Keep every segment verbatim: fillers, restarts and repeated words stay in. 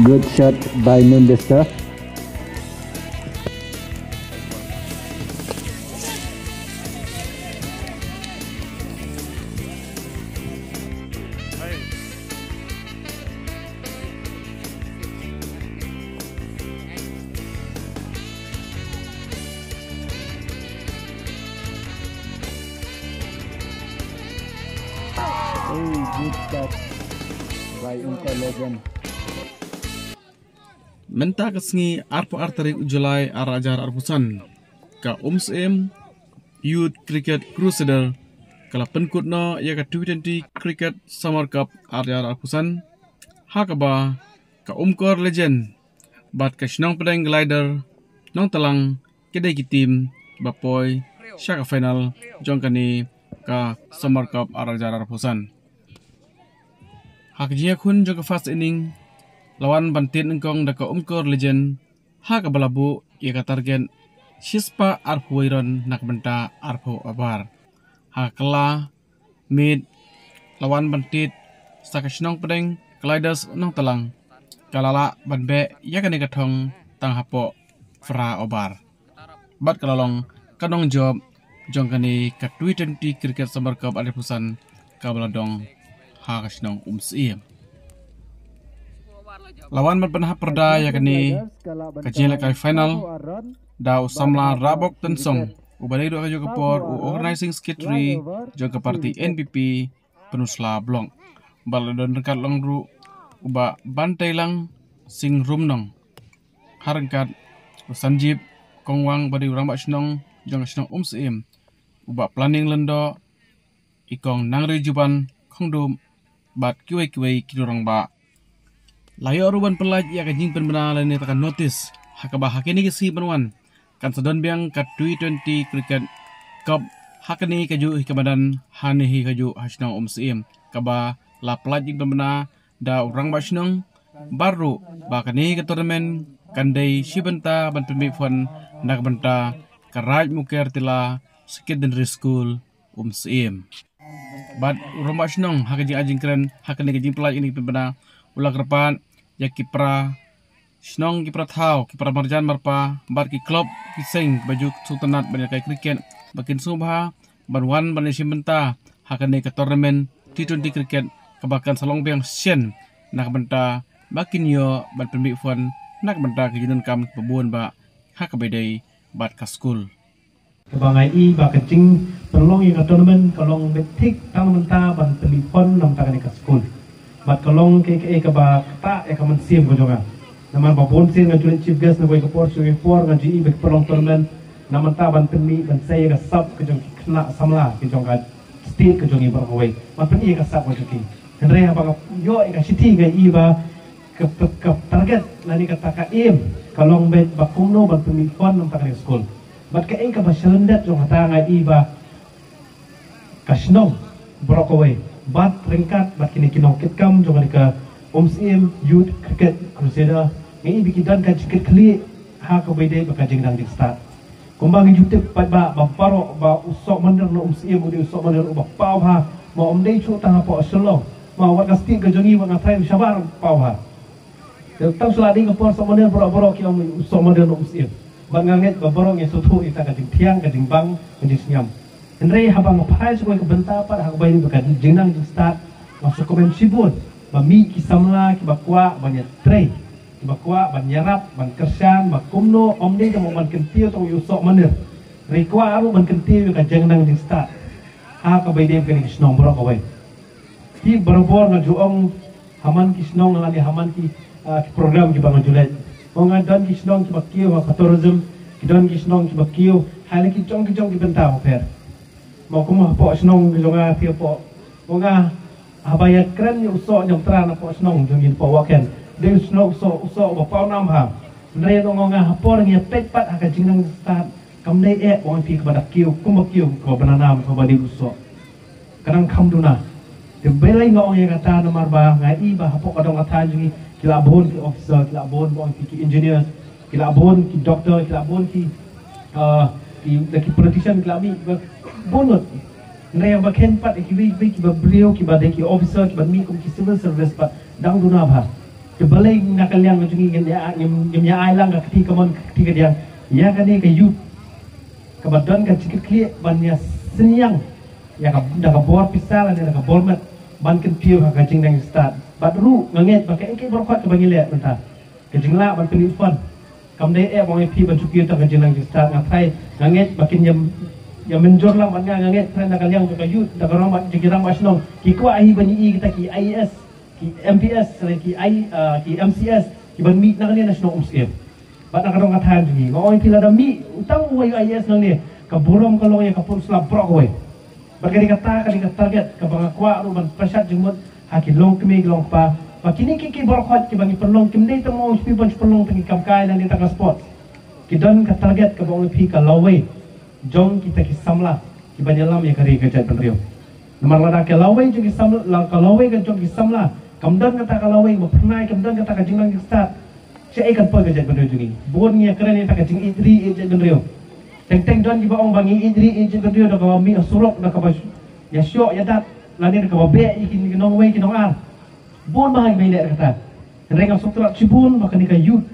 Good shot by Nundesta. Hey, good shot by Umkor Legend. Mynta ka sngi arphew ar tarik u July ar hajar arphew san, ka Umsyiem Youth Cricket Crusader ka la pynkut noh ïa ka T twenty Cricket Summer Cup ar hajar arphew san, ha kaba ka Umkor Legend bad ka Shnong Pdeng Glider Nongtlang ki dei ki team ba poi sha ka final jong kane ka Summer Cup ar hajar arphew san. Ha ka jingïakhun jong ka first inning, la wan ban tied nyngkong da ka Umkor Legend, ha kaba la buh ïa ka target shispah arphew wei run na ka bynta arphew over. Ha ka kylla miet, la wan ban tied sa ka Shnong Pdeng Gliders Nongtlang, ka la lah ban beh ïa kane ka thong tang hapoh phra over. Bad ka la long ka nongjop jong kane ka T twenty Cricket Summer Cup ar hajar arphew san kaba la dong ha ka shnong Umsyiem. La wan ban pynhap pyrda ïa kane ka jinglehkai final da u samla Rabok Tynsong, uba dei ruh ha kajuh ka por u Organising Secretary jong ka party N P P Pynursla Block. Bad la don ryngkat lang ruh u Bah Banteilang Sing Rumnong, ha ryngkat u Sanjib Kongwang, uba dei u Rangbah Shnong jong ka shnong Umsyiem, u Bah Planning Lyngdoh, i Kong Nangri Juban Khongdup, bad kiwei kiwei ki nongrangbah. La ïoh ruh ban pynlait ïa ka jingpynbna lane kata ka notice, ha kaba ha kine ki sngi ban wan kan sa don biang ka T twenty Cricket Cup ha kane kajuh hi ka madan, ha kane hi kajuh ha shnong Umsyiem, kaba la pynlait jingpynbna da u Rangbah Shnong, bad ruh ba kane ka tournament kan dei shi bynta ban pynmih fund na ka bynta ka Raid Muker Tila Secondary School, Umsyiem. Bad u Rangbah Shnong ha ka jingai jingkren ha kane ka jingpynlait kane ka jingpynbna, u la kyrpad ïa ki para shnong, ki para thaw, ki para marjan marpa bad ki club, ki seng ba ju sngewtynnat ban ïalehkai cricket ba kin sngewbha ban wan ban ïashim bynta ha kane ka tournament T twenty cricket, kaba kan sa long biang sien na ka bynta ba kin ïoh ban pynmih fund na ka bynta ki jingdonkam kiba bun bah ha kaba ïadei bad ka skul. Kaba nga i ba ka jingpynlong ïa ka tournament ka long beit thik tang na ka bynta ban pynmih fund na ka bynta kane ka skul. Bad ka long kaei kaei kaba ktah ïa ka mynsiem ka jong nga. Namar ba bun sien nga ju leit chief guest na kawei ka por sha kawei ka por, nga ju i ba ki pynlong tournament na ka bynta ban pynmih ban sei ïa ka sap ka jong ki khynnah samla ki jong ka state ka jong ngi baroh kawei, ban pyni ïa ka sap ka jong ki. Hynrei haba nga ïoh ïa ka shithi nga i ba ka, ka, ka target lane kata ka aim ka long beit ba kumno ban pynmih fund na ka bynta kane ka skul. Bad kaei kaba shalyndet jong kata nga i ba ka shnong baroh kawei bad ryngkat bad kine ki nongkitkam jong kane ka Umsyiem Youth Cricket Crusader, nga i ba ki don ka jingkitkhlieh ha kaba ïadei bad ka jingnang jingstad. Kumba ngi ju tip paidbah ba baroh ba u sohmyndir na Umsyiem u dei u sohmyndir uba paw bha, ma ym dei shuh tang hapoh Shillong, ma wat ka state ka jong ngi wat nga tharai u shabar paw bha. Te tang shu la dei ka por sohmyndir baroh baroh ki ong u sohmyndir na Umsyiem. Bad nga ngeit ba baroh ngi sngewthuh ïa ka jingthiang, ka jingbang, ka jingsngiam. Hynrei haba nga phai sha kawei ka bynta pat ha kaba ïadei bad ka jingnang jingstad, nga sngewkmen shibun ba mih ki samla kiba kwah ban ïatrei, kiba kwah ban ïarap, ban kyrshan ba kumno ym dei tang ban kyntiew tang ïa u sohmyndir, hynrei kwah ruh ban kyntiew ïa ka jingnang jingstad ha kaba ïadei bad kane ka shnong baroh kawei. Te barabor nga ju ong ha man ki shnong lane ha man ki, ah, ki program kiba nga ju leit. Mo nga don ki shnong kiba kiew ha ka tourism, ki don ki shnong kiba kiew ha la ki jong ki jong ki bynta bapher. Mo kum hapoh shnong ki jong nga phi hapoh. Mo nga haba ïa kren ïa u soh jong trai napoh shnong jong ngi napoh Wahken. Dei u soh, u soh, u soh ba paw nam ha. Hynrei nga ha por ngi peit pat ha ka jingnang stad kam dei eh ba ong phi kaba da kiew, kumba kiew kaba bna nam kaba dei u soh. Ka nang kham duna. Te balei nga ong ïa kata namar ba nga i ba hapoh ka dong ka thaiñ jong ngi ki la bun ki officer, ki la bun ba ong phi ki engineers, ki la bun ki doctor, ki la bun ki, ah, ki, da ki politician ki la mih ba bun lut. Hynrei ba khein pat kiwei kiwei kiba briew kiba dei ki officer kiba mih kum ki civil service pat dang duna bha. Te balei na ka liang jong ngi ngim ïa, ngim, ngim ïa ai lang ka kti kamon ka kti kadiang ïa kane ka youth kaba don ka jingkitkhlieh ban ïa synñiang ïa ka, da ka bor pisa lane da ka bor met ban kyntiew ha ka jingnang stad. Bad ruh nga ngeit ba kaei kaei baroh kaba ngi leh mynta ka jinglah ban pynïoh fund kam dei eh ba ong ïa phi ban shu kiew tang ka jingnang stad. Nga tharai nga ngeit ba kin ïa, ïa mynjur lang bad nga, nga ngeit tharai na ka liang jong ka youth, da ka rangbah, jong ki rangbah shnong ki kwah hi ban ïohi kita ki I A S, ki M P S, lane ki I, ah, ki M C S kiban mih na kane na shnong Umsyiem. Bad na ka dong ka thaiñ jong ngi nga ong ïa phi lada mih uta uwei u I A S nangne ka burom ka long ïa ka pun slap baroh kawei. Bad ka dei kata ka dei ka target kaba nga kwah ruh ban pynshad jingmut ha ki longkmie ki longkpa ba kine ki, ki baroh kiba ngi pynlong kim dei tang mo shu phi ban shu pynlong tang ki kam kai lane tang ka sport. Ki don ka target kaba ong ïa phi ka lawei jong kita ki samla kiba ïalam ïa ka ri ka jaitbynriew. Namar lada ka lawei jong ki samla, la ka lawei ka jong ki samla kam don kata ka lawei ba phyrnai, kam don kata ka jingnang jingstad, shaei kan poi ka jaitbynriew jong ngi? Bun ngi ïa kren ïa kata ka jingïeit ri ïeit jaitbynriew. Teng teng don kiba ong ba ngi ïeit ri ïeit jaitbynriew da kaba mih ha surok, da kaba ïa shoh ïa dat, lane da kaba beh ïa ki nongwei ki nongar. Bun bha kiba ïaleh kata. Hynrei nga sngewthuh shibun ba kane ka youth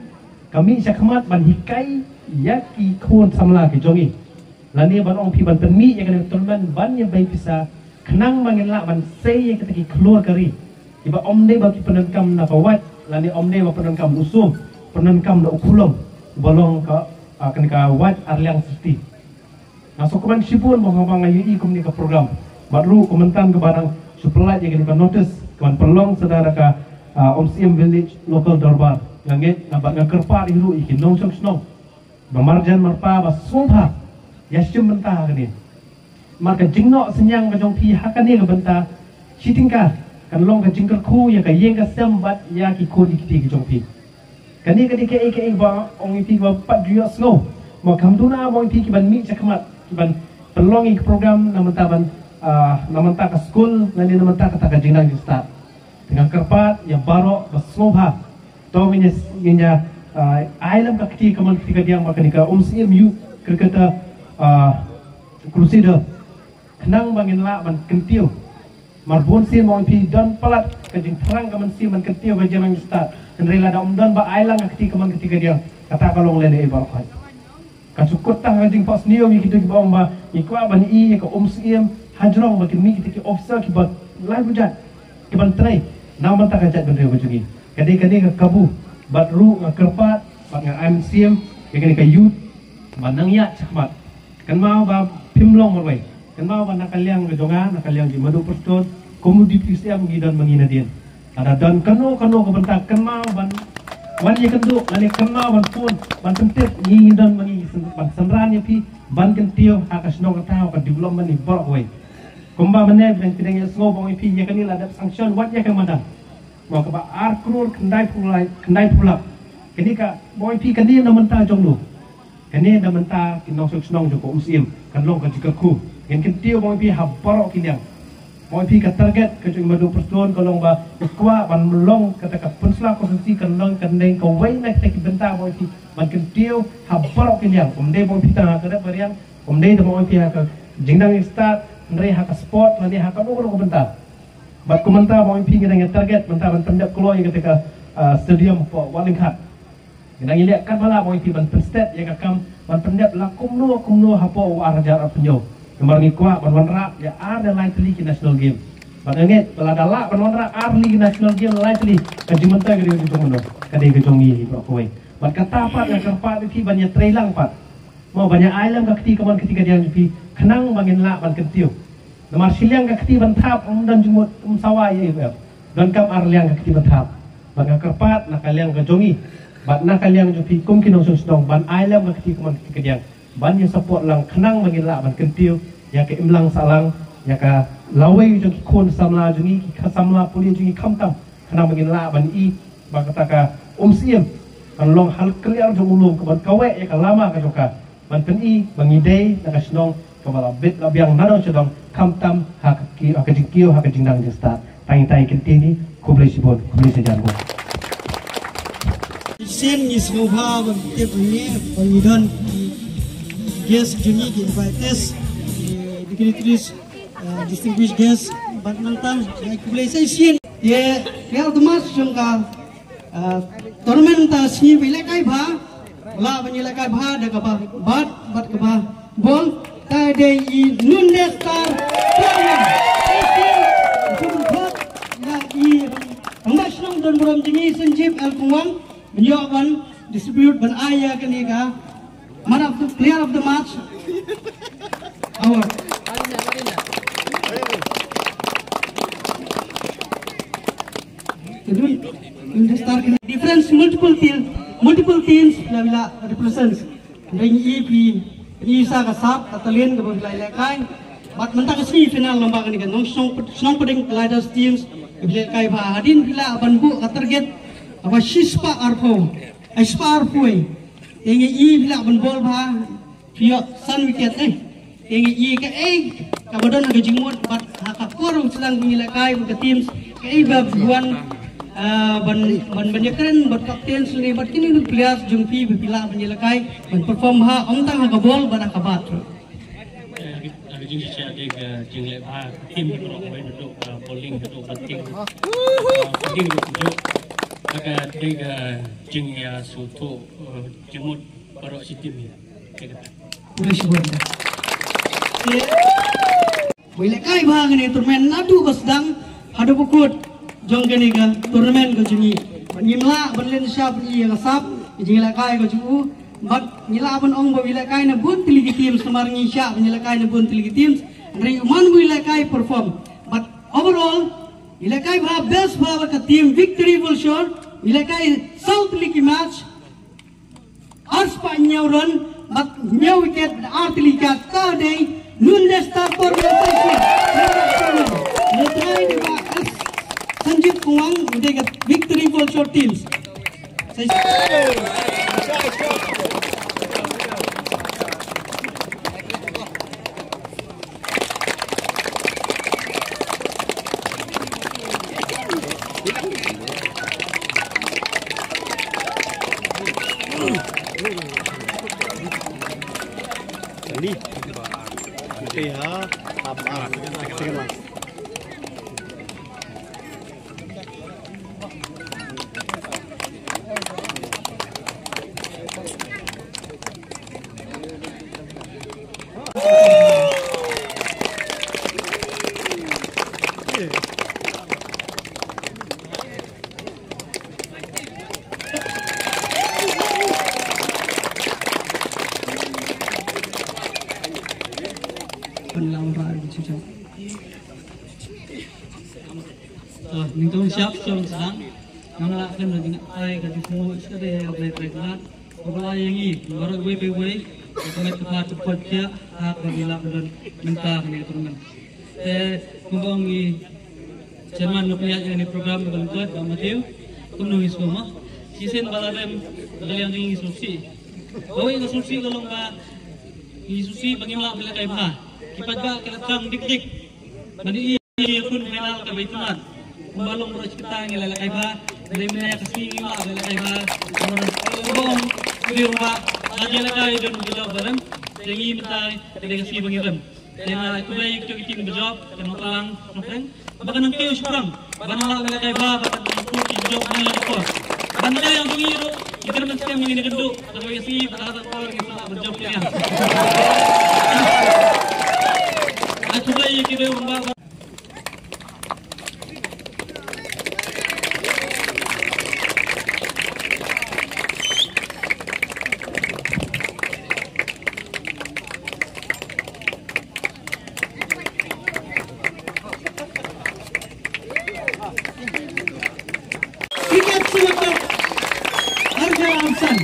ka mih shakhmat ban hikai ïa ki khun samla ki jong ngi. Lane ban ong phi ban pynmih ïa kane ka tournament ban ïa bei pisa khnang ba ngin lah ban sei ïa kita ki khlur ka ri. Kiba ym dei ba ki pyndonkam na ka wait lane ym dei ba pyndonkam u sum, pyndonkam na u khulom uba long ka, ah, kane ka wait Arliang Sriti. Nga sngewkmen shibun ba haba nga ïohi kumne ka program bad ruh kumne tang kaba nang shu pynlait ïa kane ka notice kaban pynlong sa da ka, ah, Umsyiem Village Local Dorbar. Nga ngeit nga bad nga kyrpad ïa ruh ïa ki nongshong shnong ba marjan marpa ba sngewbha ïa shim bynta ha kane. Mar ka jingnoh synñiang ka jong phi ha kane ka bynta shi tyngka kan long ka jingkyrkhu ïa ka ïing ka sem bad ïa ki khun ki kti ki jong phi. Kane ka dei kaei kaei ba ong ïa phi ba pat ju ïohsngew. Mo kam duna mo ïa phi kiban mih shakhmat kiban pynlong ïa ki program na mynta ban, ah, na mynta ka skul lane na mynta kata ka jingnang jingstad. Te nga kyrpad ïa baroh ba sngewbha. To ngin ïa, ngin ïa, ah, ai lem ka kti kamon kti kadiang ba kane ka Umsyiem Youth Cricketer, ah, Crusader. Khnang ba ngin lah ban kyntiew. Mar bun sien mo ïa phi don palat ka jingthrang ka mynsiem ban kyntiew ka jingnang jingstad. Hynrei lada ym don ba ai lang ka kti kamon kti kadiang kata ka long lehnohei baroh khoit. Ka shu kut tang ka jingphohsniew ïa kito kiba ong ba ngi kwah ban ïohi ïa ka Umsyiem hajrong ba kin mih kita ki officer kiba lai bujat kiban trei na bynta ka jaitbynriew ka jong ngi. Ka dei kane ka kabu bad ruh nga kyrpad bad nga ai mynsiem ïa kane ka youth ba nang ïaid shakhmat. Kynmaw ba phim long marwei. Kynmaw ba na ka liang ka jong nga, na ka liang jong i Madu Prestone, kum u Deputy C M ngi don ma ngi nadien. Lada don kano kano ka bynta kynmaw ban wan ïakynduh lane kynmaw ban phone ban pyntip, ngi ngi don ma ngi ban synran ïa phi ban kyntiew ha ka shnong ka thaw, ka development ïa baroh kawei. Kumba mynne phi dang ïohsngew ba ong ïa phi ïa kane la dep sanction wat ïa ka madan. Mo kaba ar klur khyndai phew lak, khyndai phew lak. Kane ka ba ong ïa phi kane na bynta jong no? Kane na bynta ki nongshong shnong jong ka Umsyiem, kan long ka jingkyrkhu. Ngin kyntiew ba ong ïa phi ha baroh ki liang. Ba ong ïa phi ka target ka jong i Madu Prestone ka long ba i kwah ban long kata ka Pynursla constituency kan long kan dei kawei na kita ki bynta ba ong ïa phi ban kyntiew ha baroh ki liang. Ym dei ba ong ïa phi tang ha ka dep ka riang, ym dei ba ong ïa phi ha ka jingnang jingstad, hynrei ha ka sport lane ha kano kano ka bynta. Bad kumta ba ong ïa phi ngi dang ïa target mynta ban pyndep kloi ïa kata ka, ah, stadium hapoh Wahlyngkhat. Ngi dang ïaleh katba lah ba ong ïa phi ban pynstet ïa ka kam ban pyndep la kumno kumno hapoh u ar hajar arphew hynñiew. Namar ngi kwah ban wanrah ïa ar ne lai tylli ki national game. Bad nga ngeit ba lada lah ban wanrah ar tylli ki national game lai tylli, ka jingmyntoi ka dei ka jong mano? Ka dei ka jong ngi baroh kawei. Bad kata pat nga kyrpad ïa phi ban ïatreilang pat. Mo ban ïa ai lem ka kti kamon kti kadiang ïa phi khnang ba ngin lah ban kyntiew. Namar shiliang ka kti ban thap ym don jingmut, ym sawa ïa ïa. Donkam ar liang ka kti ban thap. Ban ka kyrpad na ka liang ka jong ngi, bad na ka liang jong phi kum ki nongshong shnong ban ai lem ka kti kumne ka kti kadiang, ban ïa support lang khnang ba ngin lah ban kyntiew ïa ka imlang sahlang, ïa ka lawei jong ki khun samla jong ngi, ki kha samla pule jong ngi khamtam, khnang ba ngin lah ban i ba kata ka um siem kan long ha ka liar jong u lum, ka ban kaweh ïa ka lama ka jong ka, ban pyni ba ngi dei na ka shnong kaba la bit la biang na dong sha dong, khamtam ha ka ki, ha ka jingkiew, ha ka jingnang jingstad. Tang tang ki kti ni, khublei shibun, khublei shihajar nguh. Shisien ngi sngewbha ban tip ïa ngi ba ngi don ki guest jong ngi, ki invitees, ki dignitaries, uh, distinguished guests, bad nangta ngi khublei sa shisien ïa ka Elder Match jong ka, uh, tournament ta sngi ba ïalehkai bha. Lah ban ïalehkai bha da kaba bat bad kaba bol. Ta dei i Nunde Star Player. Shisien jong ka ïa i rangbah shnong don burom jong ngi Sanjib L Kungwang ban ïoh ban distribute ban ai ïa kane ka Man of the, Player of the Match Award. Different multiple team, multiple teams la, la represents. Ring E P, i sa ka sap ka talent kaba la ïalehkai. Bad mynta ka semi final lem bad kane ka Nongshong, Shnong Pdeng Gliders teams kaba la ïalehkai bha. Hadien phi lah ban buh ka target kaba shispah arphew. Ai, spah arphew. Te ngi i phi lah ban bol bha, phi ïoh san wicket eh. Te ngi i kaei kaba don ha ka jingmut bad ha ka kor u sdang ba ngi ïalehkai bad ka teams, kaei ba buan, ah, ban, ban, ban ïakren bad captains ne bad kine ki players jong phi ba phi lah ban ïalehkai ban perform bha ym tang ha ka bol bad ha ka bat. Eh, ha ka jingshisha dei ka jingleh bha ka team baroh, wei haduh ka bowling haduh batting, ah, fielding haduh kynjoh. Ka dei ka jingïasngewthuh, eh, jingmut baroh shi team hi. Dei kata. Khublei shibun. Ba ïalehkai bha kane ka tournament naduh ba sdang haduh ba kut jong kane ka tournament ka jong ngi. Bad ngim lah ban len sha ban ïa ka sap ka jingïalehkai ka jong u. Bad ngi lah ban ong ba ïalehkai na bun tylli ki teams, namar ngi shah ban ïalehkai na bun tylli ki teams. Hynrei u man ba ïalehkai perform. Bad overall ïalehkai bha, best bha bad ka team Victory Fulshore. Ïalehkai saw tylli ki match, arspah hynñiew run bad hynñiew wicket, ar tylli ki kat. Ta dei Nunde Star Tournament. Ngi trai dei ba S Sanjib Kungwang, dei ka Victory Fulshore teams. Pynlong ba ri chuchang. To, nyngkong shap shong sdang. Nga la kren da jingïatai ka jingsngew shkadei ïa ka Blei Trai Kynrad. Khublei ïa ngi baroh uwei pa uwei. Ka met ka phad ka poi phiah ha kaba ngi lah ban don mynta ha kane ka tournament. Te kumba ong i chairman, nga pynïaid ïa kane ka program kaba lyngkot, Bah Matthew. Kumno ngi sngewma? Shisien ba la rem ka liang jong ngi, ngi sngewsih. Kawei ka sngewsih ka long ba ngi sngewsih ba ngim lah ban ïalehkai bha. Ki paidbah ki la thrang dik dik. Ban ïa i khun final kaba itynnad. Kumba long baroh shi katta ngi la ïalehkai bha. Hynrei mynne ka sngi ngim lah ban ïalehkai bha. Kumba ong u rangbah, lada ïalehkai don u ba jop ba rem. Te ngi mynta ka dei ka sngi ba ngi rem. Te nga khublei ïa kito ki team ba jop, te Nongkhlaw, Nongkrem. Ba kan nang kiew shaphrang ban lah ban ïalehkai bha, ba kan nang kiew ki jop na la por. Ban ïa jong ngi ruh, ki kyrmen skhem ngi ne kynduh, ka dei ka sngi ba la por ngi sa ban jop ïa. Ai khublei ïa ki dei ba Cricket Selector Arjun Amsan.